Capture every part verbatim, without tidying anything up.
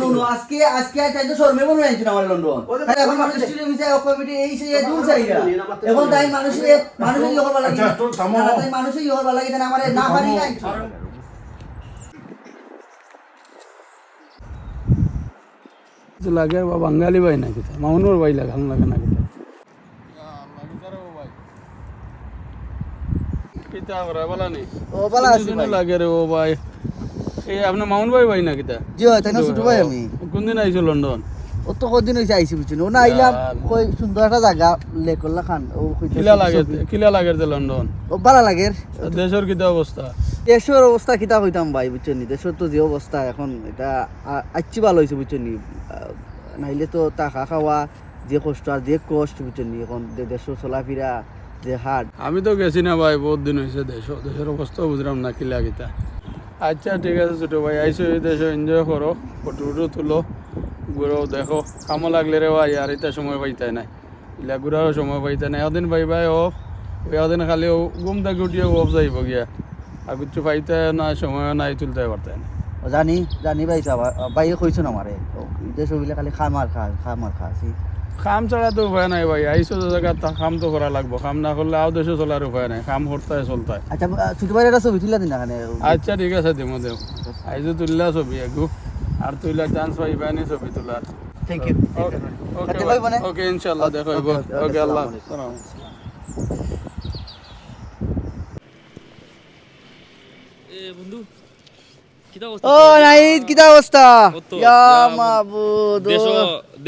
No, no, আজকে, আজকে আর তাই তো শরমে বলে আনছো না আমার লন্ডন। তাই এখন মানুষ টিরে মিশে ও কমিটি এই সেই দূর চাইরা। এখন তাই মানুষে, মানুষে ইয়ে করবার লাগি আচ্ছা, না। তো থামো। না, না, তাই মানুষে ইয়ে করবার লাগি তাই আমারে না পারি না আনছো। যে লাগে বা বাঙালি ভাই না কিতা, মামুনুর ভাই লাগে, ভালো লাগে না কিতা। কিতা করা, বালা নি? ও, বালা আছি ভাই। লাগে রে ও ভাই। এই আপনার মামুন ভাই, ভাই না কিতা? জি ভাই, তাই না ছোট ভাই আমি। কোন দিন আইছো লন্ডন? ও তো কদিন হইছে আইছি বুঝছেন। ও না আইলাম, কই সুন্দর একটা জাগা, লেকল্লা খান। ও কই কিলা লাগে, কিলা লাগে যে লন্ডন? ও বালা লাগে। দেশর কিতা অবস্থা? দেশর অবস্থা কিতা কইতাম ভাই বুঝছেন নি? দেশর তো যে অবস্থা এখন, এটা আ-, আইচ্ছি বালা হইছে বুঝছেন নি? আ, নাইলে তো থাকা খাওয়া যে কষ্ট আর যে কষ্ট বুঝছেন নি, এখন দে-, দেশো চলাফিরা যে হাট। আমি তো গেছি না ভাই, বহুত দিন হইছে দেশো, দেশর অবস্থা বুঝলাম না কিলা কিতা। আচ্ছা ঠিক আছে ছোট ভাই, আইছো এই দেশো, enjoy করো, ফটো উটো তুলো, ঘুরো দেখো, কামো লাগলে রে ভাই আর ইতা সময় পাইতায় নায়, ইলা ঘুরারও সময় পাইতায় নায়। একদিন ভাই ভাই off, ওই একদিন খালি ও ঘুম থাকি উঠিয়া off যাইবো গিয়া। আর কিচ্ছু পাইতে না, সময় নাই, তুলতে পারতে না। ও জানি, জানি ভাই সাহেব, আ, ভাই কইছো না আমারে। ও, বিদেশ হইলে খালি খাম আর খা, খাম আর খা, সি। খাম ছাড়া তো উপায় নাই ভাই, আইছো যে জাগা তা খাম তো করা লাগবো, খাম না করলে আও দেশো চলার উপায় নাই, খাম করতে চলতে। আচ্ছা, আ, ছোট ভাইর একটা ছবি তুলে দিন না এখানে। আচ্ছা, ঠিক আছে, দিমু, দিমু। আইজো তুললা ছবি একটু, আর তুইলা chance পাইবা নি ছবি তোলার। Thank you। ওকে, ওকে, ওকে, ভাই, মানে? ওকে, ইনশাআল্লাহ, দেখা হইবো। ওকে, ওকে, ওকে, আল্লাহ আসসালামু আলাইকুম। হাফেজ। এ বন্ধু, কিতা অবস্থা? ও নাহিদ, কিতা অবস্থা? ও তো, ইয়া ইয়া মাবুদ, ও। দেশো,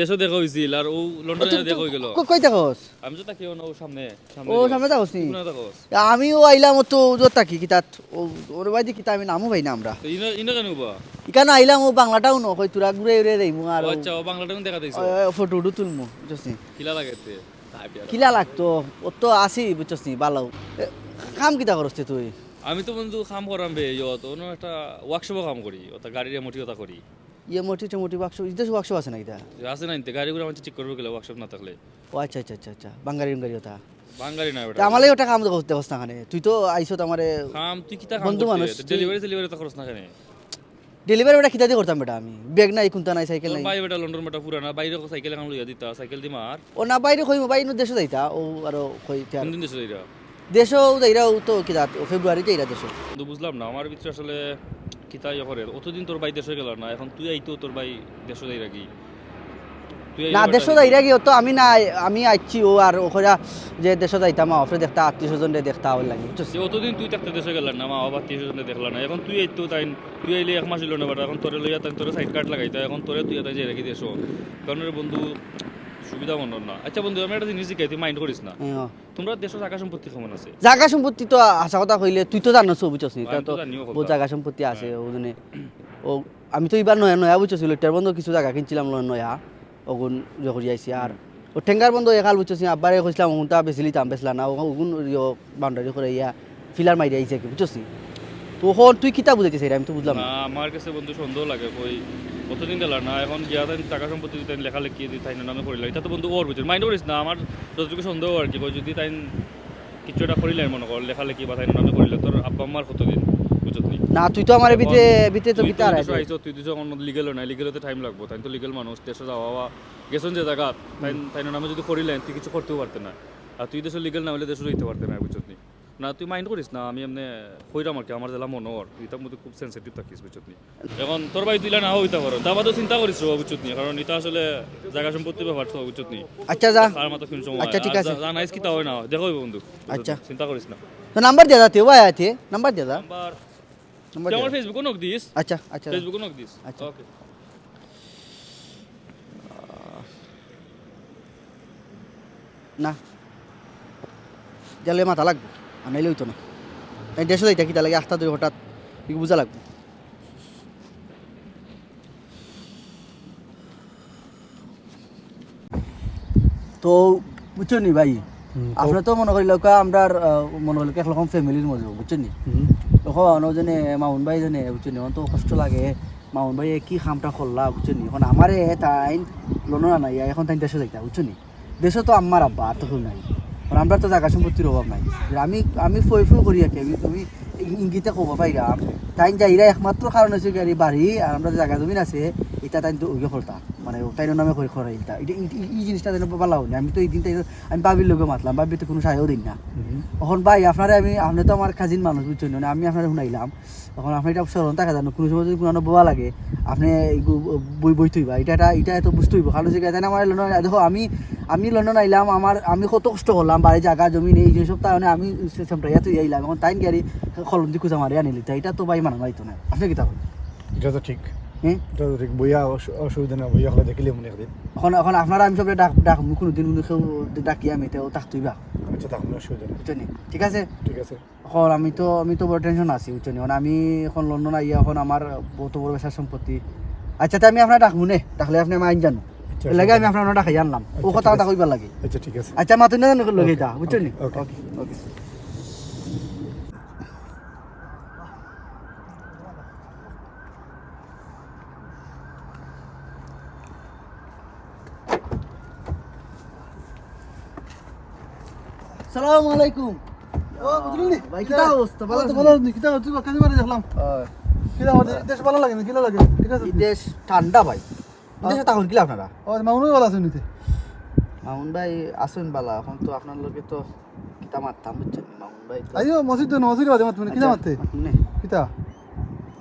দেশো দেখা হইছিল, আর ও লন্ডনে ও তো, দেখা হই গেল। কই, কই থাকস? আমি তো থাকি অনো সামনে, সামনে ও, দিকে। সামনে থাকস নি? কোন থাকস? আমিও আইলাম ও তো, ও তো থাকি কিতা, ও, ওর বাড়ি কিতা আমি নামও পাই না আমরা। তো ইনো, ইনো কেনে বা? ইখানো আইলাম ও বাংলা টাউন, কই তোরা ঘুরে ঘুরে যাইমু আর ও ও, আচ্ছা, ও বাংলা টাউন দেখা দিছো? ও, ও, ফটো উটো তুলমু, বুঝছস নি? কিলা লাগে তে? কিলা লাগতো? ও তো আছি, বুঝছস নি, ভালো। এ, কাম কিতা করস তে তুই? আমি তো বন্ধু কাম করাম বে, ইয়ত, অনো একটা workshop-ও কাম করি, অতা গাড়ির এমওটি অতা করি। এমওটি টেমওটি workshop, ইতা workshop আছে না ইতা? আছে না ইনতে, গাড়ি ঘোড়া মানুষ ঠিক করবে কিলা workshop না থাকলে? ও আচ্ছা, আচ্ছা, আচ্ছা, আচ্ছা, বাঙালি উঙ্গালি অতা। বাঙালি না বেটা। তে আমারে ওটা কাম করতে হস না কেনে? তুই তো আইছত আমারে কাম, তুই কিতা কাম বন্ধু করতে? মানুষ, তে তুই delivery সেলিভারি তো করস না কেনে? Delivery বেটা কিতা দি করতাম বেটা আমি? ব্যাগ নাই, কুন্তা নাই, সাইকেল তোর নাই। ভাই বেটা লন্ডন বেটা পুরানা, বাইরে সাইকেল এখন লইয়া দিতা, সাইকেল দি মার। ও না, বাইরে কইমু, বাইরে দেশো যাইতা, ও আরো কই তে আর। কোন দিন দেশো যাইরা? দেশো যাইরা, ও তো কিতা, ও ফেব্রুয়ারি যাইরা দেশো। কিন্তু বুঝলাম না, আমার ভিতরে আসলে কিতা ইয়ে করে, অতদিন তোর ভাই দেশো গেল না, এখন তুই আইতো তোর ভাই দেশো যাইরা কি? তুই আইলে না, বেটা দেশো যাইরা কি, ও তো আমি না, আমি আইছি, ও আর ও কইরা যে দেশো যাইতাম, মা বাপরে দেখতা, আত্মীয় স্বজনরে দেখতা, ওর লাগি, বুঝছস? যে অতদিন তুই থাকতে দেশো গেল না, মা বাবা আত্মীয় স্বজনরে দেখলা না, এখন তুই আইতো তাইন, তুই আইলে এক মাস হইল না বেটা, এখন তোরে লইয়া তাইন তোরে সাইড কাট লাগাইতা, এখন তোরে তুই তাই যাইরা কি দেশো? কারণ রে বন্ধু, সুবিধা মনে হয় না। আচ্ছা বন্ধু, আমি একটা জিনিস জিজ্ঞাসা, তুই mind করিস না। হ্যাঁ। তোমরা দেশো জাগা সম্পত্তি কেমন আছে? জাগা সম্পত্তি তো হাছা কথা কইলে তুই তো জানোস, বুঝছস নি? আমি তা তো তো জানিও কথা। বহুত জাগা সম্পত্তি আছে, হ্যাঁ। ওজনে। ও, আমি তো এবার নয়া, নয়া বুঝছস নি, লইটার বন্ধ কিছু জাগা কিনছিলাম ল-, নয়া। ওগুন ইয়ে করি আইছি আর। ও টেঙ্গার বন্ধ একাল বুঝছস নি, আব্বারে কইছিলাম, ওগুনটা বেচিলিতাম, বেচলা না, ও-, ওগুন ইয়ে boundary করে ইয়া। ফিলার মাইরা আইছে কি, বুঝছস নি? তো অখন তুই কিতা বুঝাইতে চাইরে, আমি তো বুঝলাম না। না, আমার কাছে বন্ধু সন্দেহ লাগে, কই কতদিন গেল না, এখন গিয়া তাই জাগা সম্পত্তি তাই লেখালেখি দি তাই নামে করিলা, ইটা তো বন্ধু ওর বুঝে, mind করিস না, আমার যতটুকু সন্দেহ আর কি, কই যদি তাই কিছু একটা করিলে মনে কর, লেখালেখি বা তাই নামে করিলে, তোর আব্বা আম্মার কতদিন, বুঝছত নি? না, তুই তো আমার এখন ভিতরে, ভিতরে তো তুই ভিতরে তো আর দেশো আইছস, তুই তো এখন legal না, legal হতে time লাগবো, তাই তো legal মানুষ, দেশো যাওয়া বা গেছন যে জাগা, তাই, হুম। তাই নামে যদি করিলে, তুই কিছু করতেও পারতে না, আর তুই দেশো legal না হইলে দেশো যাইতে পারতে না, বুঝছত নি? না, তুই mind করিস না, আমি এমনে কইরাম আর কি, আমার জেলা মনে অর, তুই তার মধ্যে খুব sensitive থাকিস, বুঝছত নি? এখন তোর ভাই তুইলা না হইতা পারো, তা বাদে চিন্তা করিস রে, বুঝছত নি? কারণ ইটা আসলে জাগা সম্পত্তির ব্যাপার তো, বুঝছত নি? আচ্ছা, যা। তার মাথা কোন সময়? আচ্ছা, ঠিক আর আছে। যা, যা নাইস কিতা হয় না, দেখা হইবো বন্ধু। আচ্ছা। চিন্তা করিস না। তো number দিয়া যা, তুই ভাই আছে, number দিয়া যা। Number তুই আমার দিয়া যা। Facebook-ও knock দিস। আচ্ছা, আচ্ছা। Facebook-ও knock দিস। আচ্ছা। Okay। না, গেলে মাথা লাগবো, আর নাইলে হইতো না। তাই দেশো যাইতা কিতা লাগে, আখতা দুই হঠাৎ, ইগু বুঝা লাগবো। তো, বুঝছো নি ভাই? হুম, তো আপনি তো মনে করিল, আমরার, আহ, মনে করিল একরকম family-র মধ্যে, বুঝছো নি? হুম। তখন ও জেনে, মামুন ভাই জেনে, বুঝছো নি? অখন তো কষ্ট লাগে, মামুন ভাই কি কামটা করলা, বুঝছো নি? অখন আমারে তাইন লন্ডন আনাইয়া, অখন তাইন দেশো যাইতা, বুঝছো নি? দেশো তো আমার আব্বা, আর তো কেউ নাই। আর আমরার তো জাগা সম্পত্তির অভাব নাই। যে আমি, আমি ফই ফই করি আর কি, আমি, আমি ইঙ্গিতে কব পাইরাম। তাইন যাইরা একমাত্র কারণ হইছে কি, আর এই বাড়ি, আর আমরার জাগা জমিন আছে, ইটা তাইন তো অইয়া করতা, মানে, তাইনর নামে করি করাইলতা। ইটা, ই, ই, ই জিনিসটা যেন বালা অয়নি। আমি তো ই দিন তাইন, আমি ভাবির লগে মাতলাম, ভাবি তো কুনু সায়ও দেইন না। হুম। অখন ভাই, আপনারে আমি, আপনে তো আমার কাজিন মানুষ, বুঝছইন নি? মানে, আমি আপনারে হুনাইলাম, অখন আপনে ইটা স্মরণ থাকা জানো, কুনু সময় যদি কুনু বওয়া লাগে, আপনে এই গু-, বই, বই থইবা, ইটা, ইটা, ইটা তো বুঝতে অইবো। কারণ যে তাইন আমার লন্ডন, দেখো, আমি, আমি লন্ডন আইলাম, আমার, আমি কত কষ্ট করলাম, বাড়ি জাগা জমি নেই, যে সব তাই মানে আমি সে-, সেমটাইয়া তুই আইলাম, অখন তাইন গিয়ারি কলম দি খুজা মারি আনিলিতা, ইটা তো ভাই মানা যাইতো না। আপনে কিতা কইন? ইটা তো ঠিক। হুম? ইটা তো ঠিক, বইয়া অসু-, অসুবিধা না, বইয়া অকলে দেখিলে মনে একদিন। অখন, অখন আপনারা আমি সবরে ডাক, ডাক, কুনুদিন কুনু কেউ ডাকি আমি, তেও থাকতইবা। আচ্ছা, থাকুন, অসুবিধা নাই। বুঝছইন নি? ঠিক আছে? ঠিক আছে। অখন আমি তো, আমি তো বড় টেনশন আছি, বুঝছইন নি? অখন আমি অখন লন্ডন আইয়া অখন আমার বউত বড় বেশার সম্পত্তি। আচ্ছা, তে আমি আপনারে ডাকমু নে, ডাকলে আপনে আমারে আইন জানো। আচ্ছা, এর লাগি আমি আপনারে ডাকাই আনলাম। ও আচ্ছা, কথা, ঠিক কথা আছে। কইবার লাগি। আচ্ছা, ঠিক আছে। আচ্ছা, মাতুন না জানো লগে ওকে, ইটা, বুঝছইন নি? ওকে, ওকে। ওকে, ওকে। সালামু আলাইকুম। ও, বুঝলি নি? ভাই, কিতা অবস্থা? ভালা আছো নি? কিতা অবস্থা? তুই বাক্কা দিবারে দেখলাম। অয়। কিতা অবস্থা? দেশ ভালা লাগে নি? কিলা লাগে? ঠিক আছে? ই দেশ ঠান্ডা ভাই। ই দেশো থাকইন কিলা আপনারা? ও, মামুন ভাই ভালা আছইন নি তে? মামুন ভাই আছইন ভালা, অখন তো আপনার লগে তো কিতা মাততাম, বুঝছইন নি? মামুন ভাই তো আইও, মসজিদ তো, মসজিদ বাদে মাতমু নি, কিতা আচ্ছা, মাততে? মাতমু নি। কিতা?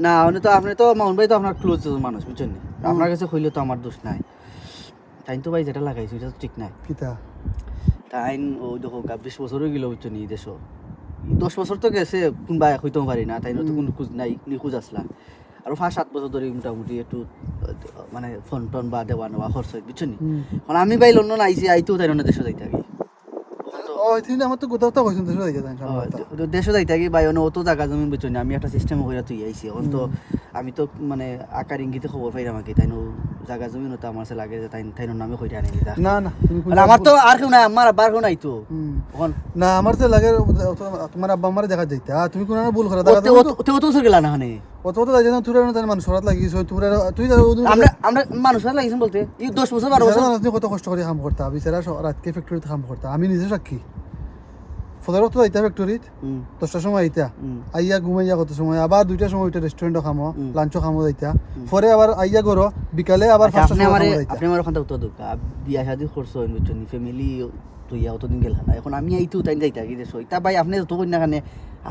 না, উনি তো, আপনে তো, মামুন ভাই তো আপনার ক্লোজ মানুষ, বুঝছইন নি? হুম। আপনার গেছে কইলে তো আমার দোষ নাই। তাইন তো ভাই যেটা লাগাইছে, ইটা তো ঠিক নায়। কিতা? তাইন, অউ দেখউক্কা, বিশ বছর অইগেলো, বুঝছইন নি, ই দেশো। ই দশ বছর তো গেছে, কুনবায় কইতাম পারি না, তাইনর তো হুম। কুনু খুজ নাই, নিখুজ আছলা। আরো পাঁচ সাত বছর ধরি মোটামুটি একটু, আহ, মানে, ফোন টোন বা দেওয়া নেওয়া খরচ অয়, বুঝছইন নি? হুম। অখন আমি ভাই লন্ডন আইছি, আইতেউ তাইন অনে দেশো যাইতা কি? ও, ই দিন আমার তো কথা কথা কইছইন, দেশো যাইতা তাইন, ও, সামনে কথা। দে-, দেশো যাইতা কি ভাই, অনে অত জাগা জমিন, বুঝছইন নি? আমি একটা সিস্টেম করিয়া থুই আইছি। অখন তো হুম। আমি তো, মানে, আকার ইঙ্গিতে খবর পাইরাম আর কি, তাইন অউ জাগা জমিন অতা আমার কাছে লাগে যে তাইন, তাইনর নামে কইরা আনিলিতা। না, না, তুমি কুনু মানে, আমার তো ভুল আর কেউ নাই, আমার আব্বা আর কেউ নাই তো। হুম। অখন না, আমার তো লাগে, তুমার আব্বা আমারে দেখা যাইতা। তুমি কুনু ভুল করো, অত, দেখা যাইতা অত, তো। অত, অত বছর গেলা না অনে। অত, অত যাইতা না, তুই আর তাইন মানুষ রাত লাগিস, তুই আর, তুই আর ওদের আমরা, আমরা মানুষ রাত লাগিস বলতে, ই দশ বছর, বারো বিচারা বছর। মানুষ নিয়ে কত কষ্ট করি কাম করতা, বিচারা স-, রাতকে ফ্যাক্টরিত কাম করতা। আমি নিজে সাক্ষী। ফজর অক্ত যাইতা ফ্যাক্টরিত, হুম। দশটার সময় আইতা। হুম। আইয়া ঘুমাইয়া কত সময়, আবার দুইটার সময় উঠে রেস্টুরেন্টো খামো, হুম। লাঞ্চো খামো যাইতা। হুম। পরে আবার আইয়া ঘরো, বিকালে আবার আচ্ছা, পাঁচটার আপনে সময় আমারে, খামো যাইতা। আপনে আমারে অখানতা উত্তর দেউক্কা। বিয়া শাদি করছইন, বুঝছইন নি, ফ্যামিলি থইয়া অতদিন গেলা না। অখন আমি আইতেউ তাইন যাইতা কি দেশো? ইতা ভাই, আপনে যত কইন না কেনে,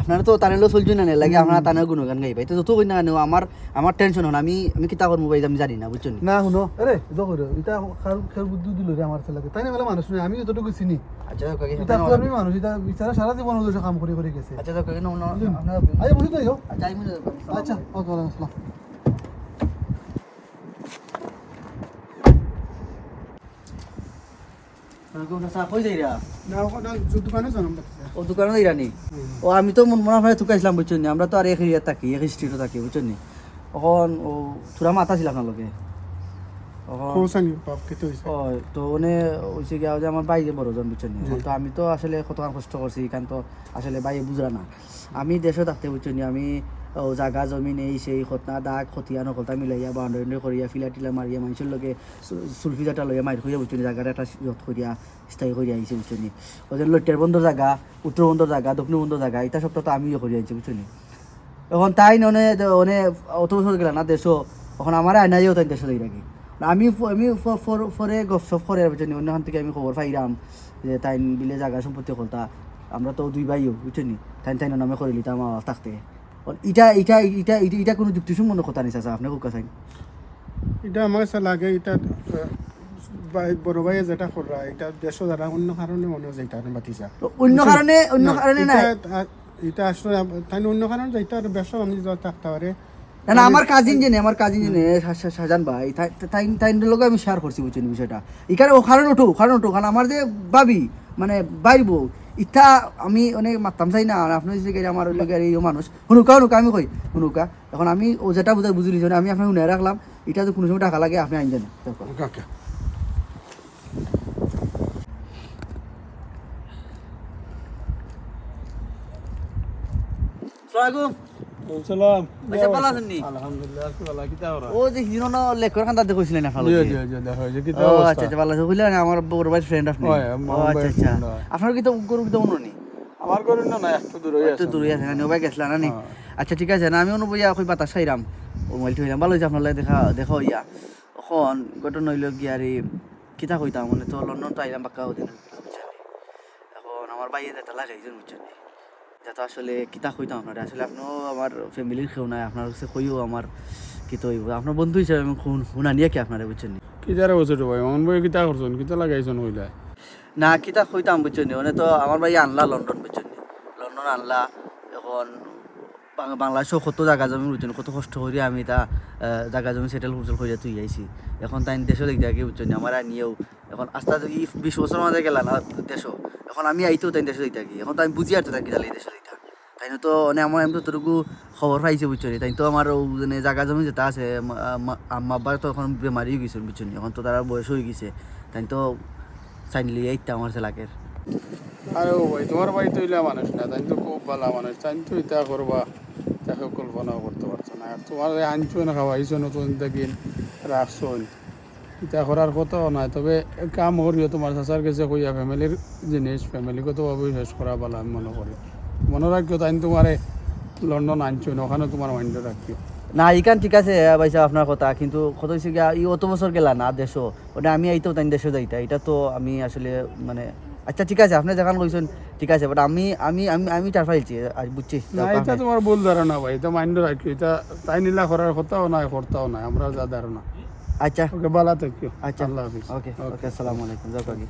আপনারা তো তানর লগে চলছইন না, এর লাগি হুম। আপনারা তানর গুণগান গাইবা। ইতা যত কইন না কেনে, আমার, আমার টেনশন অয়, আমি, আমি কিতা করমু ভাই, আমি জানি না, বুঝছইন নি? না, হুনো, আরে, ইতা করো, ইতা কার, কার বুদ্ধি দিল রে আমার ছেলেকে? তাইন অলা মানুষ নায়, আমি যতটুকু চিনি। আচ্ছা, ওকে, ইতা ওকে, কর্মী মানুষ, ইতা বিচারা সারা জীবন অউ দেশো কাম করি করি গেছে। আচ্ছা, ওকে, না, না, বুঝলি? না, না, আচ্ছা, বুঝলি তো, আইও। আচ্ছা, আইমু না, আচ্ছা, ওকে, ওয়ালাইকুম আসসালাম। ওয়ালাইকুম আসসালাম, কই যাইরা? না, ওখানে দোকানো যাইরাম, বাচ্চা। ও, দোকানো যাইরা নি? হুম। ও, আমি তো মন-, মনে হয় তুকাইছিলাম, বুঝছইন নি? আমরা তো আর এক এরিয়াত থাকি, এক স্ট্রিটো থাকি, বুঝছইন নি? অখন, ও, থুড়া মাত আছিল আপনার লগে। অখন কওছানি, বাপ, কিতা অইছে? ও, তো অনে অইছে গিয়া যে আমার ভাই যে বড়জন, বুঝছইন নি? জি। অখন তো আমি তো আসলে কতখান কষ্ট করছি, ইখান তো আসলে ভাইয়ে বুঝরা না। আমি দেশো থাকতে, বুঝছইন নি, আমি, ও, জাগা জমিন এই সেই খতনা দাগ খতিয়ান হকলতা মিলাইয়া বাউন্ডারি করিয়া ফিলা টিলা মারিয়া মানষর লগে সু-, সুলফি জাটা লইয়া মাইর করিয়া, বুঝছইন নি, জাগাটা একটা ইয়ত করিয়া স্থায়ী করিয়া আইছি, বুঝছইন নি। অউ যে লইট্টার বন্দর জাগা, উত্তর বন্দর জাগা, দক্ষিণ বন্দর জাগা, ইতা সবটা তো আমি ইয়ে করিয়া আইছি, বুঝছইন নি। অখন তাইন অনে, অনে অত বছর গেলা না দেশো, অখন আমারে আনাইয়াউ তাইন দেশো যাইরা কি। আমি ফ-, আমি ফ-, ফ-, পরে গপসপ করে, বুঝছইন নি, অন্যখান থাকি আমি খবর পাইরাম যে তাইন বিলে জাগা সম্পত্তি হকলতা, আমরা তো দুই ভাইও, বুঝছইন নি, তাইন তাইনর নামে করিলিতা মা বাপ থাকতে। অখন ইটা, ইটা, ইটা, ইটা, ইটা কুনু যুক্তিসম্মত কথা নি, চাচা, আপনে কউক্কা চাইন। ইটা আমার কাছে লাগে, ইটা, আহ, ভাই, বড় ভাইয়ে যেটা কররা, ইটা দেশো যারা অন্য কারণে মনে অয় যে ইটা আমি বাতিজা। তো অন্য বুঝছইন? কারণে, অন্য না, কারণে ইটা, নাই। আহ, ইটা আসলে আব-, তাইন অন্য কারণে যাইতা আর ব্যবসা বাণিজ্য থাকতা পারে। না, না, আমি আমার কাজিন যে নে, আমার কাজিন যে নে, শা-, শা-, শাহজাহান ভাই, তাই, তাই, তাইনর লগে আমি শেয়ার করছি, বুঝছইন নি বিষয়টা। ইখানে ও কারণ উঠো, কারণ উঠো, কারণ আমার যে ভাবি, মানে, ভাইর বউ, ইতা আমি অনে মাততাম চাই না, আর আপনে যে গেলে আমার লগে আর এই মানুষ, হুনুক্কা, হুনুক্কা, আমি কই, হুনুক্কা। অখন আমি ও যেটা বুঝাই বুঝিলিছি, মানে, আমি আপনারে হুনাই রাখলাম, ইটা তো কুনু সময় ঢাকা লাগে, আপনে আইন জানো। ওকে, ওকে। আসসালামু আলাইকুম। ওয়ালাইকুম সালাম। ভাই সাহেব, ভালা আছইন নি? আলহামদুলিল্লাহ, আছি ভালা, কিতা করা? ও যে হিরো না, লেকর খান্দাত যে কইছিলা না, ভালা জি, আছি। জি, জি, দেখা অইছে, কিতা ও, অবস্থা? আচ্ছা, আচ্ছা, ভালা আছি। কইলা না, আমার বড় ভাইর ফ্রেন্ড আপনে। হয়, আমার ও, আচ্ছা, ভাইর আচ্ছা। ফ্রেন্ড, হয়। আপনার কিতা গরু কিতা অনো নি? আমার গরু না, না, একটু দূরেই আছে। একটু দূরেই আছে, না নি? ও ভাই গেছলা না নি? হ্যাঁ। আচ্ছা, ঠিক আছে, না, আমি অনো বইয়া কই বাতাস খাইরাম। ও মোবাইল থইলাম, ভালা অইছে আপনার লগে দেখা, দেখা অইয়া। অখন ঘটনা অইলো গিয়া রে, কিতা কইতাম, মানে তো লন্ডন তো আইলাম বাক্কা অদিন, বুঝছইন নি? অখন আমার ভাইয়ে যেটা লাগাইছইন, বুঝছইন নি? ইটা তো আসলে কিতা কইতাম আপনারে, আসলে আপনেও আমার ফ্যামিলির কেউ নায়, আপনার গেছে কইও আমার কিতা অইবো, আপনার বন্ধু হিসাবে আমি হুন-, হুনানিয়া কি আপনারে, বুঝছইন নি? কিতা রে ছোট ভাই, অমন ভাই কিতা করছইন, কিতা লাগাইছইন কইলা? না, কিতা কইতাম, বুঝছইন নি? মানে তো আমার ভাইয়ে আনলা লন্ডন, বুঝছইন নি? লন্ডন আনলা, অখন বাং-, বাংলাদেশো কত জাগা জমি, বুঝছইন নি? কত কষ্ট করি আমি ইতা, আহ, জাগা জমি সেটেল ফুটেল করিয়া থুইয়া আইছি। অখন তাইন দেশো যাইতা কি, বুঝছইন নি? আমারে আনিয়াউ অখন আস্তা ই বিশ বছর মাঝে গেলা না দেশো। অখন আমি আইতেউ তাইন দেশো যাইতা কি? অখন তো আমি বুঝিয়ার তো তাইন কিতার লাগি দেশো যাইতা। তাইন তো মানে আমার এমনে যতটুকু খবর পাইছে, বুঝছইন নি? তাইন তো আমার অউ মানে জাগা জমি যেটা আছে, মা-, মা-, আম্মা আব্বা তো অখন বেমারি অইগেছইন, বুঝছইন নি? অখন তো তারার বয়স অইগেছে। তাইন তো চাইন লইয়া আইতা আমার লাগের। আরে ও ভাই, তুমার ভাই তো ইলা মানুষ না, তাইন তো খুব ভালা মানুষ, তাইন তো ইতা করবা, ইতা কেউ কল্পনাও করতে পারতো না। আর তুমারে আনছইন, খাওয়াইছইন, অতদিন থাকি রাখছইন, ইতা করার কথাও নায়। তবে এক কাম করিও, তুমার চাচার গেছে কইয়া ফ্যামিলির জিনিস ফ্যামিলিগতভাবে শেষ করা ভালা আমি মনো করি। মনো রাখিও, তাইন তুমারে লন্ডন আনছইন, অখানো তুমার মাইন্ডো রাখিও। না, ইখান ঠিক আছে, আহ, ভাইসাব, আপনার কথা, কিন্তু কথা অইছে গিয়া, ই অত বছর গেলা না দেশো, অনে আমি আইতেউ তাইন দেশো যাইতা, ইটা তো আমি আসলে মানে, আচ্ছা ঠিক আছে, আপনে যেখান কইছইন ঠিক আছে, but আমি, আমি, আমি, আমি টের পাইছি, আজ বুঝছি। না, ইটা তুমার ভুল ধারণা ভাই, ইটা মাইন্ডো রাখিও, ইটা তাইন ইলা করার কথাও নায়, করতাও নায়, আমরার যা ধারণা। আচ্ছা। ওকে, ভালা থাকিও। আচ্ছা। আল্লাহ হাফিজ। ওকে, ওকে। ওকে, আসসালামু আলাইকুম, যাও আগে।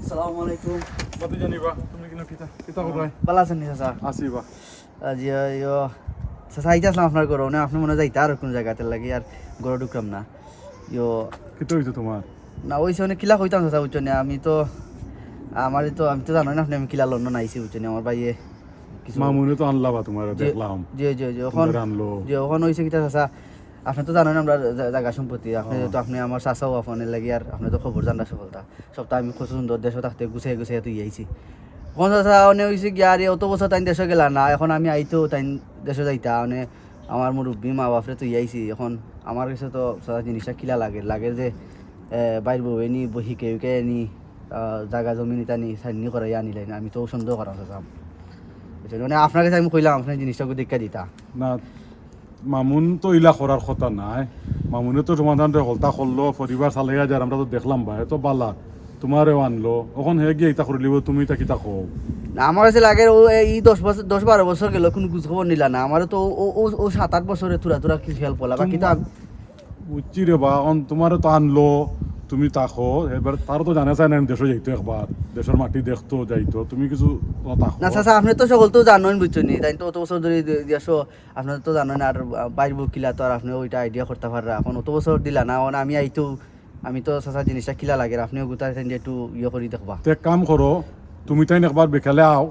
আসসালামু আলাইকুম। বাতি জানিবা, তুমি কিনো কিতা, কিতা করবায়? ভালা আছইন নি চাচা? আছি বা। আহ, জি, ইয়ো, চাচা, আইতাছিলাম আপনার ঘরো, মানে আপনে মনে অয় যাইতা আর কুনু জাগাত, এরলাগি আর ঘরো ঢুকরাম না। ইয়ো। কিতা অইছে তুমার? না, অইছে মানে কিলা কইতাম চাচা, বুঝছইন নি? আমি তো, আমারে তো, আমি তো জানইন আপনে, আমি কিলা লন্ডন আইছি, বুঝছইন নি? আমার ভাইয়ে কিছু মামুনে তো আনলা বা তুমারে জি, দেখলাম। জি, জি, জি, অখন, তুমারে আনলো। জি, অখন অইছে কিতা চাচা, আপনে তো জানইন আমরার জা-, জাগা সম্পত্তি, আপনে ও। তো, আপনে আমার চাচাও আপনে লাগি আর আপনে তো খবর জানরা সকলতা। সবতা আমি কত সুন্দর দেশো থাকতে গুছাই গুছাই থুইয়া আইছি। অখন চাচা, অনে অইছে গিয়া রে, অত বছর তাইন দেশো গেলা না, অখন আমি আইতেউ তাইন দেশো যাইতা, অনে আমার মুরব্বি মা বাপরে থুইয়া আইছি। অখন আমার গেছে তো চাচা জিনিসটা কিলা লাগের, লাগের যে, এ, ভাইর বউয়ে নি, বউ হিকে হিকে নি, আহ, জাগা জমি নিতা নি, সাইন নি করাইয়া আনিলাইন, আমি তো সন্দেহ করাম চাচা। বুঝছইন? মানে আপনার গেছে আমি কইলাম, আপনে জিনিসটা দেখিয়া দিতা। না, মামুন তো ইলা করার কথা নায়। মামুনে তো সমাধান রে হলতা করলো, পরিবার চালাইয়া যার, আমরা তো দেখলাম বা, এ তো ভালা, তুমারেও আনলো। অখন হে গিয়া ইতা করিলিবো, তুমি ইতা কিতা কও? না, আমার গেছে লাগের অউ এই দশ বছর, দশ বারো বছর গেল, কুনু খোঁজ খবর নিলা না। আমারে তো অউ, অউ, অউ সাত আট বছরে থুড়া থুড়া কিছু help করলা, বাকি তো তুম-, আমি বুঝছি রে বা, অখন তুমারে তো আনলো, তুমি থাকো, এবার তারও তো জানা চায় না, আমি দেশো যাইতো একবার, দেশর মাটি দেখতো যাইতো, তুমি কিছু থাকো। না চাচা, আপনে তো সকলতাউ জানইন, বুঝছইন নি, তাইন তো অত বছর ধরি দে-, দেশো, আপনে তো জানইন, আর, আহ, ভাইর বউ কিলা তো আর আপনে ওইটা idea করতা পাররা। অখন অত বছর দিলা না, অখন আমি আইতেউ, আমি তো চাচা জিনিসটা কিলা লাগের, আপনে অগুতা তাইন একটু ইয়ে করি দেখবা। তে এক কাম করো, তুমি তাইন একবার বিকালে আও,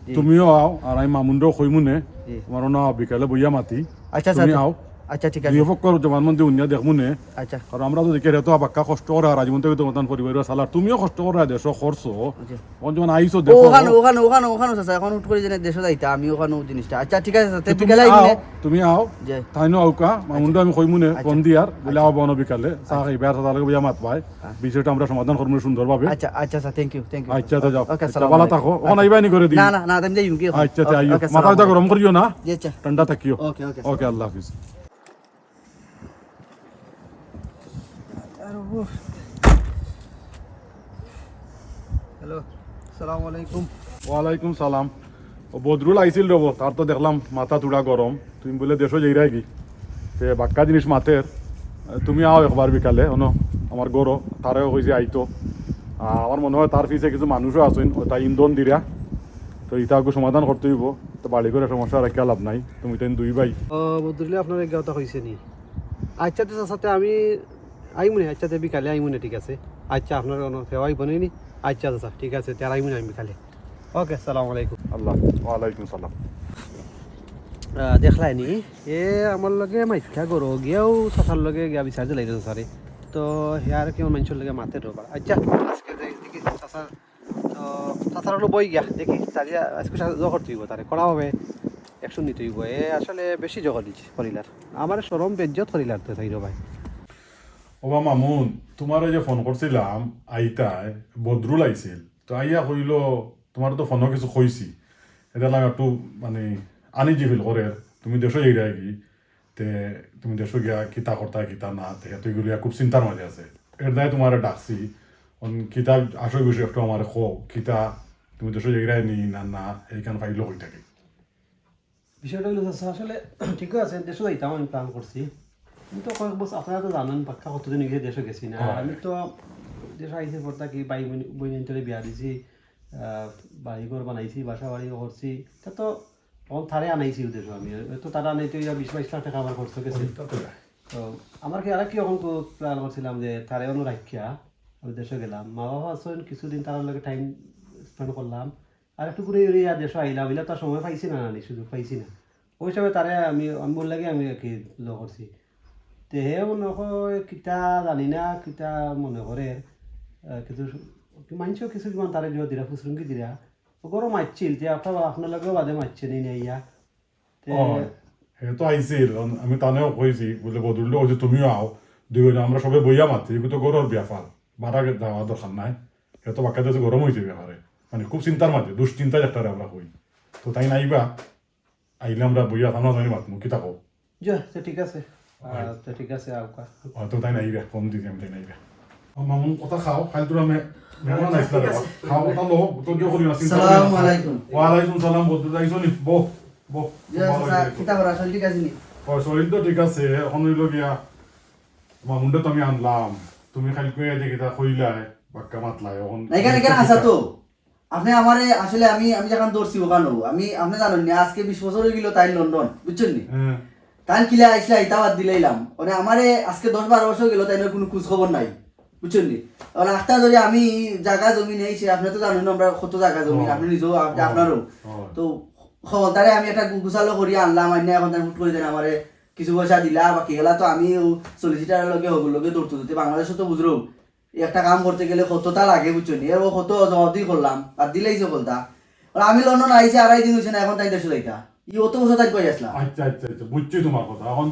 জি। তুমিও আও, আর আমি মামুনরেও কইমুনে, জি। আমার অনো আও, বিকালে বইয়া মাতি, আচ্ছা, তুমি আচ্ছা। আও। আচ্ছা, ঠিক আছে। দুই পক্ষর জবানবন্দি হুনিয়া দেখমুনে। আচ্ছা। কারণ আমরা তো দেখি, এরা তো বাক্কা কষ্ট করা, আর আজীবন থাকি তো মতন পরিবার চালার, তুমিও কষ্ট করা, দেশো করছো। জি। অখন যখন আইছো, ও, দেখো। অখানো, অখানো, অখানো, অখানো, চাচা, অখন হুট করি যেন দেশো যাইতা, আমি অখানো জিনিসটা। আচ্ছা, ঠিক আছে, চাচা, তে তুমি বিকালে আও, আইমুনে। তুমি আও, জি। তাইনও আউক্কা, মামুনরে আমি কইমুনে, আচ্ছা। ফোন দিয়ার, বলে আচ্ছা। আও বনো বিকালে, চা আচ্ছা। খাইবা, আর তাহলে বইয়া মাতবায়, হ্যাঁ। বিষয়টা আমরা সমাধান করমুনে সুন্দরভাবে। আচ্ছা, আচ্ছা, sir, thank you, thank you। আচ্ছা, আচ্ছা, যাও। ওকে, আচ্ছা, আসসালামু ভালা আলাইকুম। থাকো। অখন আচ্ছা। আইবায় নি ঘরে দি? না, না, না, আমি যাইমু গি অখন। আচ্ছা, আচ্ছা, ওকে, আইও। ওকে, মাথা আসসালামু ব্যথা গরম আলাইকুম। করিও না। জি, আচ্ছা। ঠান্ডা থাকিও। ওকে, ওকে, ওকে, স্যার। আল্লাহ হাফিজ। হ্যালো, আসসালামু আলাইকুম। ওয়ালাইকুম সালাম। ও বদরুল আইছিল রে বা, তার তো দেখলাম মাথা থুড়া গরম। তুমি বুলে দেশো যাইরায় গি? তে বাক্কা জিনিস মাতের। তুমি আও একবার বিকালে, অনো আমার ঘরো, তারেও কইছি আইতো। আহ, আমার মনো অয় তার পিছে কিছু মানুষও আছইন, অতা ইন্ধন দিরা। তো ইতা আগে সমাধান করতে অইবো। তো বাড়ি ঘরে সমস্যা রাখিয়া লাভ নাই, তুমি তাইন দুই ভাই। ও, বদরুলে আপনারে ইগু কথা কইছে নি? আচ্ছা, তে চাচা, তে আমি আইমুনে, আচ্ছা, তে বিকালে আইমুনে, ঠিক আছে? আচ্ছা, আপনার কোনো সেবা অইবো নি? আচ্ছা, চাচা, ঠিক আছে, তে আর আইমুনে আমি বিকালে। ওকে, আসসালামু আলাইকুম। আল্লাহ, ওয়ালাইকুম সালাম। আহ, দেখলায় নি? এ আমার লগে মাইতকা ঘরো গিয়াউ চাচার লগে গিয়া বিচার দিলাইছে চাচারে। তো হে আর কেউ মানষর লগে মাতের রে বা। আচ্ছা, আজকে যাই দেখি চাচা তো চাচার অনো বই গিয়া দেখি, তারে আজকে জো করতে অইবো, তারে কড়াভাবে action নিতে অইবো। এ আসলে বেশি জো করিলার, আমারে শরম বেইজ্জত করিলার তো, তাই রে ভাই। ও বা মামুন, তুমারে যে ফোন করছিলাম, আইতায়, বদরুল আইছিল, তো আইয়া কইলো, তুমারে তো ফোনো কিছু কইছি, ইটা আমি একটু মানে uneasy feel করের। তুমি দেশো যাইরায়গি, তে তুমি দেশো গিয়া কিতা করতায়, কিতা না, তে তো ইগুলিয়া খুব চিন্তার মাঝে আছে। এর দায় তুমারে ডাকছি, অন কিতা আসল বিষয় একটু আমারে কও, কিতা তুমি দেশো যাইরায়নি না, না, এইখান ফাইল কই থাকি? বিষয়টা অইলো, চাচা, আসলে ঠিকই আছে, দেশো যাইতাম আমি প্ল্যান করছি, কিন্তু কয়েক বছর, আপনারা তো জানইন পাক্কা কতদিন অইগেছে দেশো গেছি না। অয়। আমি তো দেশো আইছি পর থাকি ভাই বইন, বইনতরে বিয়া দিছি, আহ, বাড়ি ঘর বানাইছি, বাসা বাড়ি করছি, তা তো অখন তারে আনাইছি দেশো আমি, তো তারা আনাইতে অইয়া বিশ বাইশ লাখ টেকা আমার খরচ গেছে। অয়, তা তো অয়। তো আমার কি আর কি অখন প্ল্যান করছিলাম যে তারে অনো রাখিয়া আমি দেশো গেলাম, মা বাবা আছইন, কিছুদিন তারার লগে টাইম স্পেন্ড করলাম, আর একটু ঘুরে ঘুরে ইয়া দেশো আইলাম, ইলা তো আর সময় পাইছি না, নানি সুযোগ পাইছি না। ওই সময় তারে আমি, আমি বললাম কি আমি আর কি ল করছি। তে হে মনে হয় কিতা জানি না, কিতা মনে করে, আহ, কিছু মানুষও কিছু কিমান তারে জোর দিরা, ফুসরুঙ্গি দিরা। তো গরম মারছিল, যে আপনার, আপনার লগেও বাদে মারছে নি নিয়া। তে অয়, হে তো আইছিল, অন-, আমি তানেও কইছি, বুলে, "বদরুলরে কইছি, তুমিও আও, দুইজনে আমরা সবে বইয়া মাতি, ইগু তো ঘরর ব্যাপার, বারা গে-, যাওয়া দরকার নাই।" হে তো বাক্কা দেশে গরম অইছে ব্যাপারে, মানে, খুব চিন্তার মাঝে, দুশ্চিন্তায় একটারে আমরা কই। তো তাইন আইবা, আইলে আমরা বইয়া সামনাসামনি মাতমু, কিতা কও? জি, আচ্ছা, ঠিক আছে। আহ, আচ্ছা, ঠিক আছে, আউক্কা। অয়, তো তাইন আইবা, ফোন দিছি আমি, তাইন আইবা। ও মামুন, কথা খাও, খালি তোরা মে-, মেহমান আইছলা রে। খাও, কথা লও, তো কেউ করি না, চিন্তা করি না। সালামু আলাইকুম। ওয়ালাইকুম সালাম, বদরুল, আইছো নি? বও, বও। জি, ভালো আছো, হইছে। কিতা করা, শরীর ঠিক আছে নি? ও, শরীর তো ঠিক আছে, অখন অইলো গিয়া, মামুনরে তো আমি আনলাম, তুমি খালি কইয়া যে কিতা কইলায়, বাক্কা মাতলায়, অখন না, এখানে, এখানে আসা তো। আপনে আমারে আসলে আমি, আমি যেখান ধরছি ওখানো, আমি, আপনে জানইন নি, আজকে বিশ বছর অইগেলো তাইন লন্ডন, বুঝছইন নি? হ্যাঁ। তাইন কিলা আইছলা, ইতা বাদ দিলাইলাম। মানে আমারে আজকে দশ বারো বছর গেলো, তাইন কুনু খোঁজ খবর নাই, বুঝছইন নি? অখন আখতা ধরি আমি জাগা জমি নেই, সে আপনে তো জানইন আমরা কত জাগা জমি, ও। আপনে নিজেও, আপ-, ও। আপনারও। ও। তো খবর তারে আমি একটা গু-, গুছালো করি আনলাম, আইনা অখন তাইন হুট করি দেন আমারে কিছু পয়সা দিলা, বাকি গেলা তো আমি ও সলিসিটারর লগে, হগুর লগে দৌড়তে দৌড়তে বাংলাদেশো তো বুঝরো, একটা কাম করতে গেলে কততা লাগে, বুঝছইন নি? এর ও কত জবাবদি করলাম, আর দিলাইছে বলতা। আর আমি লন্ডন আইছি, আড়াই দিন অইছে না, অখন তাইন দেশো যাইতা। ই অত বছর তাইন কই আসলা? আচ্ছা, আচ্ছা, আচ্ছা, বুঝছি তুমার কথা। অখন,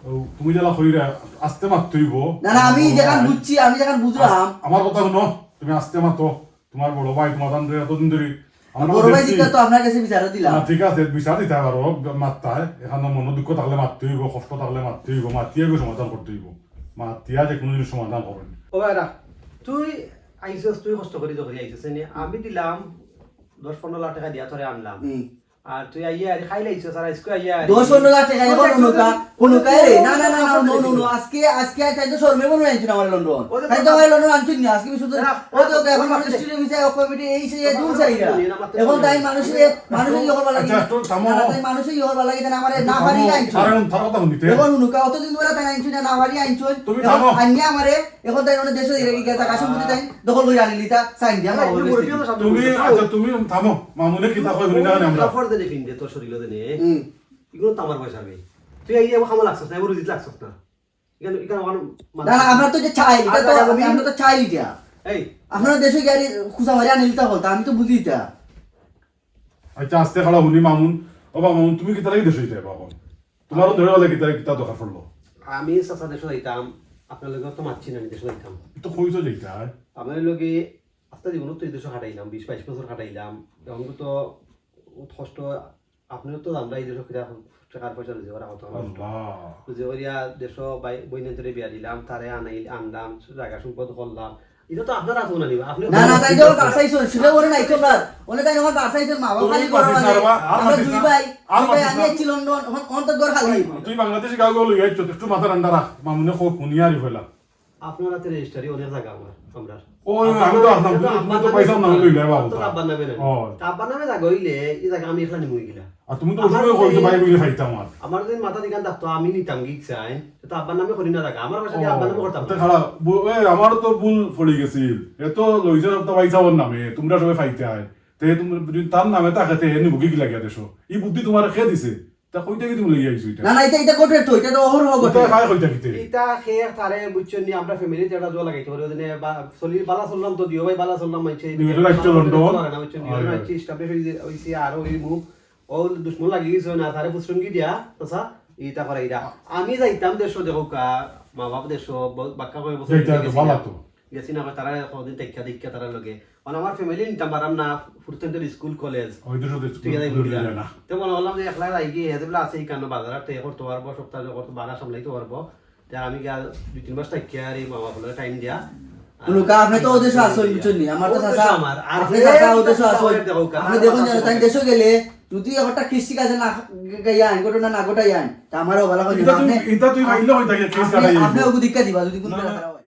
ও, তুমি যেলা কইরা, আস্তে মাততে অইবো। না, না, আমি ও, যেখান ভাই। বুঝছি, আমি যেখান বুঝলাম। আস-, আমার কথা হুনো, তুমি আস্তে মাতো। তুমার বড় ভাই, তুমার তানরে এতদিন ধরি আমরা বড় ভাই দেখছি। দিতা তো আপনার কাছে বিচার দিলাম। না, ঠিক আছে, বিচার দিতা পারো, মাততায়। এখানো মনো দুঃখ থাকলে মাততে অইবো, কষ্ট থাকলে মাততে অইবো, মাতিয়া গিয়া সমাধান করতে অইবো। মাতিয়া যে কুনু জিনিস সমাধান করইন। ও ভাইরা, তুই আইছস, তুই কষ্ট করি যখন আইছস, এনে আমি দিলাম দশ পনেরো লাখ টেকা দিয়া তোরে আনলাম। হুম। আর তুই আইয়া আর খাইলাইছস, আর আইজকে আইয়া আর দশ পনেরো লাখ টেকা অখন হুনুকা, হুনুকা রে, না, না, না, না, no, no, no, আজকে, আজকে আর তাইন তো শরমে মনে আনছইন আমারে লন্ডন। তাইন তো আমারে লন্ডন আনছইন না, আজকে বিশ বছর। না, ও তো অখন মানুষ না, স্টুডিও ভিসা, ও কমিটি, এই সেই, এ দূর চাইরা। না, না, না, অখন তাইন মানুষে, মানুষে ইয়ে করবার লাগি। আচ্ছা, একটু থামো। না, তাইন মানুষে ইয়ে করবার লাগি, তাইন আমারে না পারি আনছইন। আরে, অখন তার কথা হুনিতে। অখন হুনুকা, অতদিন ধরি তাইন আনছইন না, না পারি আনছইন। তুমি অখন থামো। আনিয়া আমারে অখন তাইন অনেক দেশো যাইরা গি, জাগা সম্পত্তি তাইন দখল করিয়া আনিলিতা, চাইন দিয়া, মাফ করি দিছি। তুমি, আচ্ছা, তুমি থামো, মামুনে কিতা কয় হুনি না কেনে আমরা। কাপড় দেনে পিন্দে তোর শরীরো দেনে। হুম। ইগুলো তো আমার পয়সা নেই। তুই এই আমার কামো লাগছস না, আমার রুজিত লাগছস না। এখানে, এখানে আমার না, না, আমরা তো এটা চাই, এটা তো, আচ্ছা, আমি, আমি আমরা তো চাই এটা। এই। আপনারা দেশো গিয়া খুঁজা মারি আনিলিতা বলতা, আমি তো বুঝি এটা। আচ্ছা, আস্তে খাড়া হুনি মামুন। ও বা মামুন, তুমি কিতা লাগি দেশো যাইতায় বা অখন? তুমারও ধরে বলে কিতা, কিতা দরকার পড়লো? আমি চাচা দেশো যাইতাম, আপনার লগে তো মাতছি না, আমি দেশো যাইতাম। তো কইছো যাইতায়? আমার লগে আস্তা জীবন তো এই দেশো কাটাইলাম, বিশ বাইশ বছর কাটাইলাম। অখন তো কষ্ট, আপনেও তো জানরা এই দেশো কিতা টেকার পয়সা রুজি করা কত কষ্ট। আল্লাহ। রুজি করিয়া দেশো ভাই, বইনতরে বিয়া দিলাম, তারে আনাই, আনলাম, জাগা সম্পদ করলাম। ইটা তো আপনার আতো না নিবা, আপনে না, না, তাইন তো বাসাইছইন, সুখে ওরে নাই তোমরা। ওনে তাইন অখন বাসাইছইন, মা বাবা খালি মাতিস না, বাবা, আর আমরা মাতিস দুই না। ভাই, আর দুই ভাই, মাতিস আমি না। আছি লন্ডন, অখন, অখন তো ঘর খালি। তুই বাংলাদেশি গাঁও গাঁও লইয়া আইছস, একটু মাথা ঠান্ডা রাখ, মামুনে কউক হুনিয়া আরি ফেলা। আপনার আতে রেজিস্টারি অনেক জাগা আমার, আমরার। ও, আমি তো আব্বার আব্বার নামে, তুমি তো আব্বার পয়সা নামে নাম লইলে বাবা। তো আব্বার নামে নাই। ও। তা আব্বার নামে জাগা অইলে, ই জাগা আমি একলা নিমু গিলা। আর তুমি তো আমার ওই সময় কইছো, ভাই, বইলে খাইতাম আর। আমার যদি মাথা দিকান থাকতো, আমি নিতাম গি চাইন। তো আব্বার নামে করি না জাগা, আমার পয়সা দিয়া আব্বার নামে করতাম। তে খারাপ, বু-, এ, আমারও তো ভুল পড়ি গেছিল। এ তো লইছে সবতা ভাই সাবর নামে, তুমরা সবে খাইতায়। তে তুমি যদি তার নামে থাকে, তে হে নিবো গি লাগিয়া দেশো। ই বুদ্ধি তুমারে কে দিছে? তা কইতে কি তুমি লইয়া আইছো ইটা? না, না, ইটা, ইটা ঘটে তো, ইটা তো অহরহ ঘটে। ইটা খায় কইতা কিতে? ইটা খেয়ে তারে বুঝছইন নি, আমরা ফ্যামিলিতে একটা জোয়া লাগাইতে পারি, ওই জন্য বা-, চলি-, বালা চললাম তো দিও ভাই, বালা চললাম মানছে, এই দুই হাজার আটটা লন্ডন। না, বুঝছইন, দুই হাজার আটটা establish হইছে, হইছে আর ওই মুখ, ও দুশমন লাগি গেছে না, তারে ফুসরুঙ্গি দিয়া, আচ্ছা, ইটা করা ইটা। আমি যাইতাম দেশো, দেখো কা, মা বাপ দেশো, ব-, বাক্কা কয় বছর যাইতা তো গেছি ভালা না। তো। গেছি না, তারা কদিন দেখা দেখা তারা লগে। মানে আমার ফ্যামিলি নিতাম পারলাম না, ফুরুতাইন্তর স্কুল কলেজ। ওই দেশে তো তুই যাই স্কুল ঘুরিয়া। যায় না। তে মনে করলাম যে একলা যাই গিয়া, হেদে বলে আছে ইখানো বাজার, তে করতে পারবো, সপ্তাহে করতে বাজার সামলাইতে পারবো। তে আমি গিয়া দুই তিন মাস থাকিয়া আর এই মামা বলে টাইম দিয়া। লোকা, আপনি তো ওদেশে আছেন, বুঝছেন নি? আমার তো চাচা, আমার। আর আপনি এই চাচা তো ওদেশে চাচা আছেন। ওদের দেখো, আপনি দেখুন যেন, তাই দেশে গেলে যদি একটা কৃষি কাজে না গাইয়া আইন, ঘটনা না ঘটাই আইন, তা আমারও ভালো হয়। এটা তুই, এটা তুই মাইলে হই থাকে, কেস আপনি, কাটাই আপনি দিবি। ওগু দীক্ষা দিবা, যদি কোন না, বেলা না। খারাপ হয়।